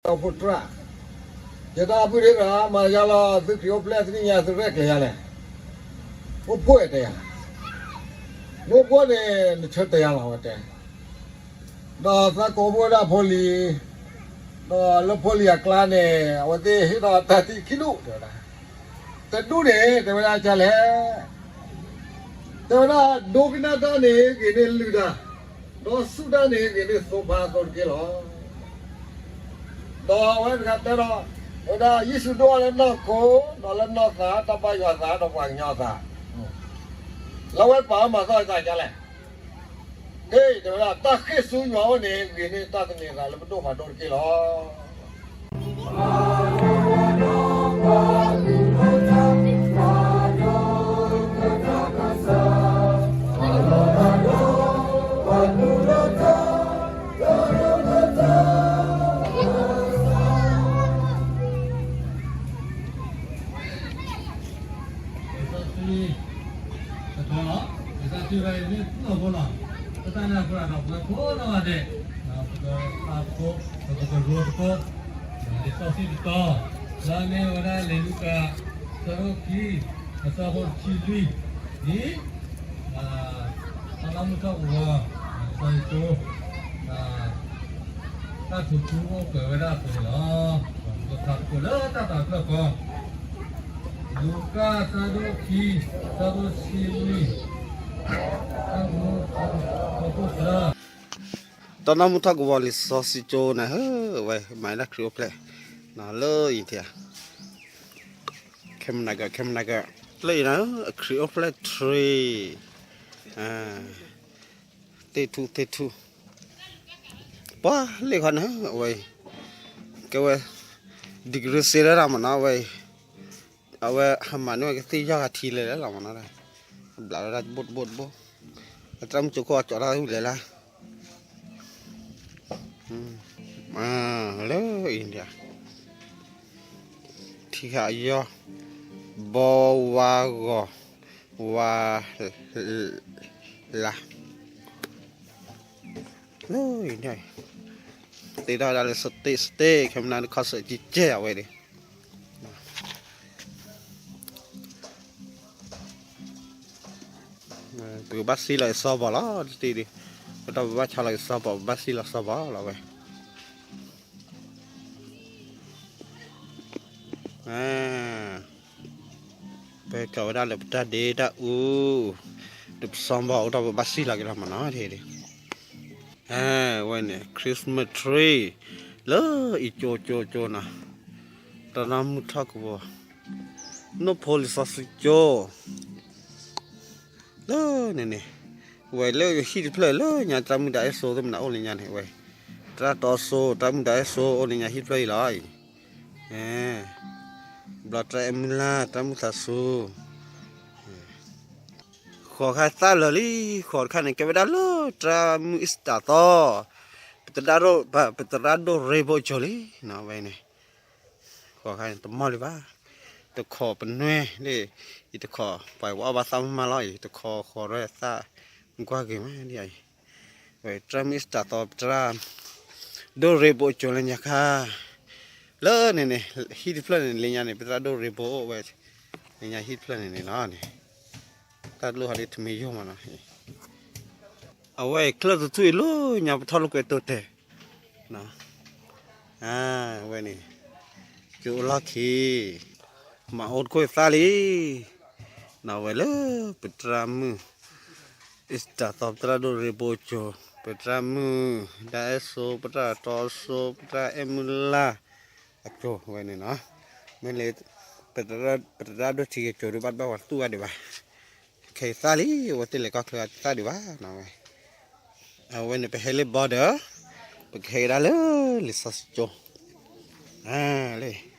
ဒီးဖိတြၢ်, ယတၢ်အပုၢ်ဒ်သိး မၤယါလီၤ သုခရံာ်အိၣ်ဖျဲၣ်တနံၣ်ညါ သုရဲၣ်ကျဲၤယါလဲၣ်, အိၣ်ဖှိၣ်အဲၣ်တယါ, မ့ၢ်အိၣ်ဖှိၣ်န့ၣ် နဆၢတဲာ်ယါလီၤ အဝဲတဲ, ဒီးသးကိးဘၣ်ဝဲဒၣ်ဖိလံၤ, ဒီးလၢဖိလံၤအကျါန့ၣ် အဝဲသ့ၣ်ဟ့ၣ်ဒီးတၢ်သံခံဒူၣ်တဲဝဲဒၣ်, တဒူၣ်န့ၣ် တဲဝဲဒၣ်ကလဲၣ် တဲဝဲဒၣ် ဒိကနၣ်တၢ်န့ၣ်ဂ့ၤန့ၢ်လုၢ်တၢ်, ဒီးဆူၣ်တၢ်န့ၣ်ဂ့ၤန့ၢ်သိဖါသိတက့ၢ်လီၤ. ဒီးအဝဲတဂၤတဲဒီး, ဝဲဒၣ်ယ့ၣ်ၡူးဒိၣ်အီၤလၢနီၢ်ခိ, ဒီးလၢနီၢ်သး တၢ်ဘၣ်ယွၤသး ဒီးပှၤကညီသး, လၢအဝဲပာ်အီၤမၤသီၣ်အသးကလဲၣ်, ဟ့ၣ် တဲဝဲဒၣ် တၢ်ဃ့ၢ်ဆူယွၤအအိၣ်န့ၣ် ဂ့ၤန့ၢ်တၢ်သန့ၤသးလၢပဒိၣ်ဖးဒိၣ်တက့ၢ်လီၤ. လံာ်စီဆှံတတီၤလီၤ, လံာ်စီဆှံဝဲအံၤမ့ၢ်သူၣ်လီၤဘိလီၤ, ပတၢ်န့ၣ်အဃိဒီး ပဝဲကိးနီၢ်ဂၤဒဲး, ပကဖးသကိး, ပကရိသကိး, လံာ်စီဆှံတတီၤ, လၢအမ့ၢ်ဝဲဒၣ်လံာ်လူၤကၣ်, ဆၢဒိၣ်ခံ, အဆၢဖိတဆံလွံၢ်, ဒ် တၢ်နၢမူထီၣ်ကဝီၤ, စီၤယိၤစိ, တၢ်ထူးထူအိၣ်ပှဲၤဝဲဒၣ်အသိးန့ၣ်လီၤ. ပကဖးသကိးလၢတၢ်သးဖျၢၣ်ဃီ, လူၤကၣ် ဆၢဒိၣ်ခံ, ဆၢဖိတဆံလွံၢ်, တၢ်နၢမူထီၣ်ကဝီၤလံာ်စီဆှံကၠိန့ၣ် ဟၢဝဲ မၤဒၣ်ခရံာ်အိၣ်ဖျဲၣ်, လၢအံၤထံ ခဲမနၤကၢ, ခဲမနၤကၢ, လၢအံၤန့ၣ် အခရံာ်အိၣ်ဖျဲၣ်ထရံး, သ့ၣ်ထူၣ်သ့ၣ်ထူၣ်, ပှၤလ့ၣ်ခီန့ၣ် အဝဲအံၤ, ကဲဝဲ, ဒံကရ့စ့လၢတၢ်မနီၤ အဝဲအံၤ, အဝဲဟးမၤန့ၢ်ဝဲကသ့ၣ်ယီၢ်ဂၤထံလဲၤလဲၣ်လီၤမနီၤ, ဘျးဝဲဒၣ်တဘိတဘိတဘိ, အတၢ်မုၢ်ကၠိခိၣ်အကၠီတၢ်ဝံၤလဲၤလၢ လၢအံၤဒၣ် ထံဃာ်အယီၢ် ဘီဝါဂီၤ ဝါလါ လၢအံၤဒၣ် သ့ၣ်ထီၣ်ဝဲဒၣ်လၢ stage stage ခဲမနၤ concert ကဲကဲအဝဲန့ၣ် ပကဘၣ်စံၣ်လီၤအစီဘီလီၤ တံၢ်ဒံး, ပတၢ်ပဘၣ်ဆါလီၤအစီဘီ ပဘၣ်စံၣ်လီၤစီဘီလီၤဝဲ, ပကီးဝဲဒၣ်လၢပတၢ်ဒ့တၢ်အူ, ဒီးပစီဘီအိၣ်ဒီးပဘၣ်စံၣ်လီၤက့ၤလီၤမနီၤ, ဝဲန့ၣ် Christmas tree လၢအံၤကၠိကၠိကၠိနီၤ, တၢ်နၢမူထီၣ်ကဝီၤ နိၣ်ဖိလံာ်စီဆှံကၠိ လၢန့ၣ်န့ၣ်, ဝဲလၢဟံၣ်တဖျၢၣ်လၢညါ တြၢ်မုၢ်ဒၣ်အဲၣ်စိသ့ၣ်မနၤအိၣ်လၢညါန့ၣ် ဝဲ, တြၢ်တီစိ တြၢ်မုၢ်ဒၣ်အဲၣ်စိအိၣ်လၢညါဟံၣ်တဖျၢၣ်အံၤလီၤအံၤ, ဘျီတြၢ်အဲၣ်မုၢ်လၢ် တြၢ်မုၢ်သးစူၤ ဃိးခါသၣ်လၢာ်လံ, ဃိးတခါန့ၣ် ကဲဝဲဒၣ်လၢတြၢ်မုၢ်အ့ၣ်စတၢ်သီ, ပသရၣ်ဒိၣ်, ပသရၣ်ဒိၣ်ရ့ဘိကၠိလံ, ဝဲန့ၣ်, ဃိးခါန့ၣ် တမီၢ်လံဘၣ်, တခီပနွဲၢ်လံ, အံၤတခီ ပှၤအီၣ်ဘၣ်သၣ်မုၢ်မးလီၤအံၤ, တခီဃိးရဲသၣ်, ကွၢ်ဂ့ၤမးဒ်အံၤ, ဝဲတြၢ်မုၢ်အ့ၣ်စတၢ်သီ ပသရၣ်ဒိၣ်ရ့ဘိကၠိလၢညါခါ လၢန့ၣ်န့ၣ်, ဟံၣ်တဖျၢၣ်န့ၣ် လၢညါန့ၣ် ပသရၣ်ဒိၣ်ရ့ဘိအိၣ်ဝဲ, လၢညါဟံၣ်တဖျၢၣ်န့ၣ်န့ၣ်လီၤန့ၣ်, တၢ်လိၣ်ဟီဒ်ထမ့ၢ်ယိၣ်မးနီၤ, အဝဲအံၤချၢၣ်သထူၣ်အံၤလၢညါပထီၣ်လိာ်ကွဲတိၤတဲာ်, ဝဲန့ၣ်, ကၠိလီၢ်ခံ, မၤအိၣ်တခိၣ်သၣ်လံ, နီၤဝဲလၢ ပသရၣ်မုၢ် အ့ၣ်စတၢ်သီ ပသရၣ်ဒိၣ်ရ့ဘိကၠိ, ပသရၣ်မုၢ်ဒၣ်အဲၣ်စိ ပသရၣ်တီစိ ပသရၣ်အဲၣ်မုၢ်လၢ် အကၠိဝဲန့ၣ်နီၤ, မ့ၢ်လၢ ပသရၣ်ဒိၣ်ထံကၠိဒံးဘၣ်တဘၣ်ဝဲသူၣ်ဝဲဒံးဘၣ်, ခဲအံၤသၣ်လံ အဝဲသ့ၣ်လဲၤကီၢ်ချၢသၣ်ဒံးဘၣ်နီၤဝဲ, အဝဲန့ၣ် ပဟဲလၢ border, ပကဟဲကဒါလၢ လံာ်စီဆှံကၠိ, လၢ